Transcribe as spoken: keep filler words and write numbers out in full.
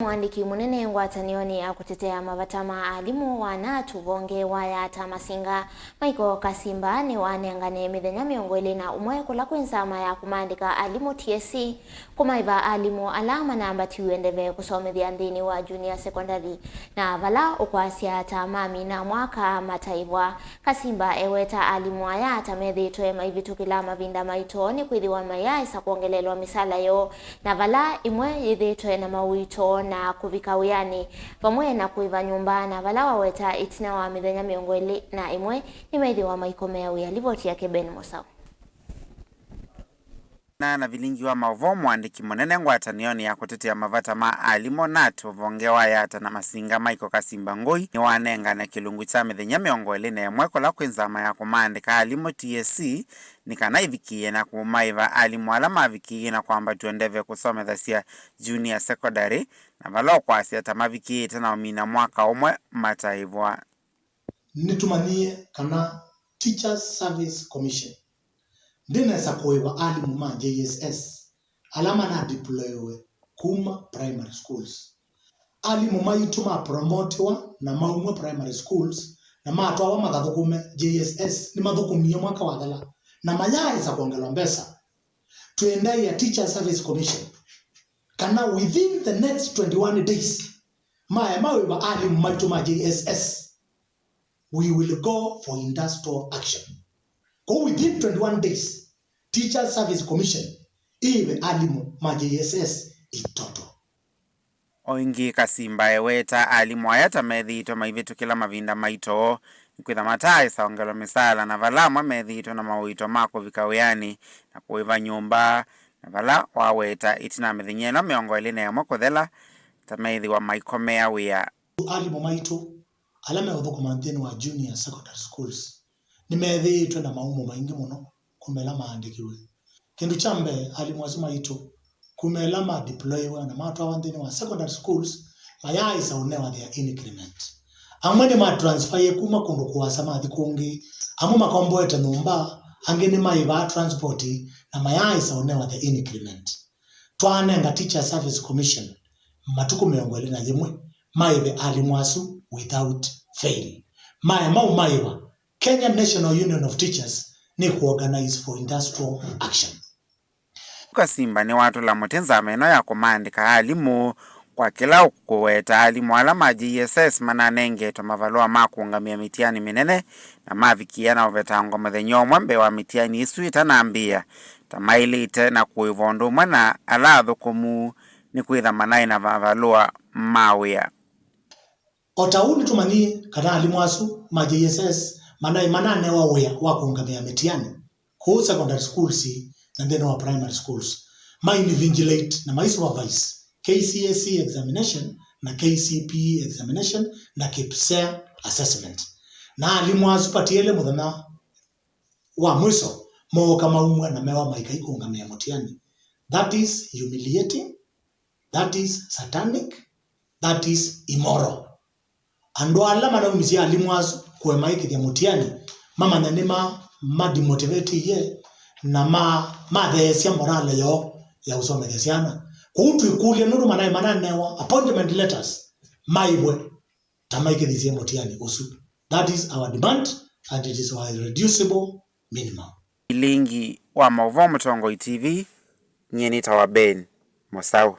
Mũandĩki mũnene ngwatanĩonĩ ya kũtetea mavata ma alimũ wa natu vonge wa Yata Masinga, Michael Kasimba, nĩwanengane mĩthenya mĩongo ĩlĩ na ũmwe kũla kwĩ nzama ya kũmaandĩka alimũ T S C, kũmaĩva alimũ ala manambatiw'e ndeve kũsomethya nthĩnĩ wa junior secondary, na vala ũkwasya ta mamina mwaka mataĩvwa. Kasimba eweta alimũ aya ta methĩĩtwe maivĩtũkĩla mavinda maito nĩkwĩthĩwa mayaaĩsa kwongelelwa mĩsala yoo, na vala ĩmwe yĩthĩĩtwe na mauito na kũvika wĩanĩ, vamwe na kũĩva nyũmba, na vala waweta ĩtina wa mĩthenya mĩongo ĩlĩ na ĩmwe nĩmeĩthĩwa maikomea wĩa. Livoti yake Ben Mosau. Na na vilingi wa maũvoo, mũandĩki mũnene ngwatanĩonĩ ya kũtetea mavata ma alimũ natu vonge wa Yata na Masinga, Michael Kasimba Ngũi, nĩwanengane kĩlungu kya mĩthenya mĩongo ĩlĩ na ĩmwe kũla kwĩ nzama ya kũmaandĩka alimũ T S C nĩ kana ĩvikĩĩe na kũmaĩva alimũ ala mavikĩie na kwambatw'a ndeve kũsomethasya junior secondary, na vala ũkwasya ta mavikĩĩte na ũmina mwaka ũmwe mataĩvwa. Nĩtũmanyie kana Teachers Service Commission ndĩnesa kũĩva alimũ ma J S S ala manadeployiwe kuma primary schools. Alimũ maitũ mapromotiwa na maumw'a primary schools na matwawa makathũkũme J S S, nĩmathũkũmie mwaka wathela na mayaaĩsa kwongelwa mbesa. Twendaĩa Teacher Service Commission kana within the next twenty-one days, maema wĩva alimũ maitũ ma J S S, we will go for industrial action. Kwoou within twenty-one days, Teacher Service Commission ĩĩve alimũ ma J S S itoto. O ĩngĩ, Kasimba eweta alimũ aya ta methĩĩtwe maivĩtũkĩla mavinda maito nĩkwĩtha mataaĩsa ongelwa mĩsaala, na vala amwe methĩĩtwe na mauito ma kũvika wĩanĩ na kũĩva nyũmba, na vala waweta ĩtina wa mĩthenya ĩno mĩongo ĩlĩ na ĩmwe kũthela ta meĩthĩwa maikomea wĩa. Alimũ maitũ ala meũthũkũma nthĩnĩ wa junior secondary schools nĩmethĩĩtwe na maumo maingĩ mũno kuma ĩla maandĩkiwe. Kĩndũ kya mbee, alimũ asu maitũ kuma ĩla madeployiwe na matwawa nthĩnĩ wa secondary schools, mayaaĩsa ũnewa their increment. Amwe nĩmatransfaie kuma kũndũ kũasa mathi kũngĩ, amwe makomboete nyũmba, angĩ nĩmaĩvaa transport, na mayaaĩsa ũnewa the increment. Twanenga Teacher Service Commission matukũ mĩongo ĩlĩ na yĩmwe maĩve alimũ asu without fail. Maema ũmaĩva, Kenya National Union of Teachers nĩkũorganize for industrial action. Kasimba nĩwatũla mũtĩ nzama ĩno ya kũmaandĩka alimũ kwa kĩla ũkũweta alimũ ala ma J S S mananengetwe mavalũa ma kũũngamĩa mĩtiani mĩnene na mavikĩĩa na ũvetangwa mũthenya ũmwe mbee wa mĩtiani ĩsu ĩtanambĩĩa ta maĩlĩte na kũĩvwa ũndũ ũmwe na ala athũkũmu nĩkwĩtha manaĩ na mavalũa ma wĩa. O ta ũu nĩtũmanyie kana alimũ asu ma J S S manaĩ mananewa wĩa wa kũũngamĩa mĩtiani kũu secondary schools na nthĩnĩ wa primary schools, mainvigilate na maisupervise K C S E examination na K C P E examination na KPSEA assessment. Na alimũ asu patiele mũthenya wa mwiso mooka maumw'a na mewa maikai kũũngamĩa mũtiani. That is humiliating, that is satanic, that is immoral. Andũ ala manaumisye alimũ asu kũema ĩkĩthya mũtiani mamanya nĩma mademotivatie na ma matheesya morale yoo ya ũsomethya syana. Kwoou twĩkũlya nũndũ manaĩ mananewa appointment letters maĩvwe ta maĩkĩthisye mũtiani ũsu. That is our demand and it is our irreducible minimum. Vilingi wa maũvoo Mũtongoi T V, nyie nĩtawa Ben Mũsaũ.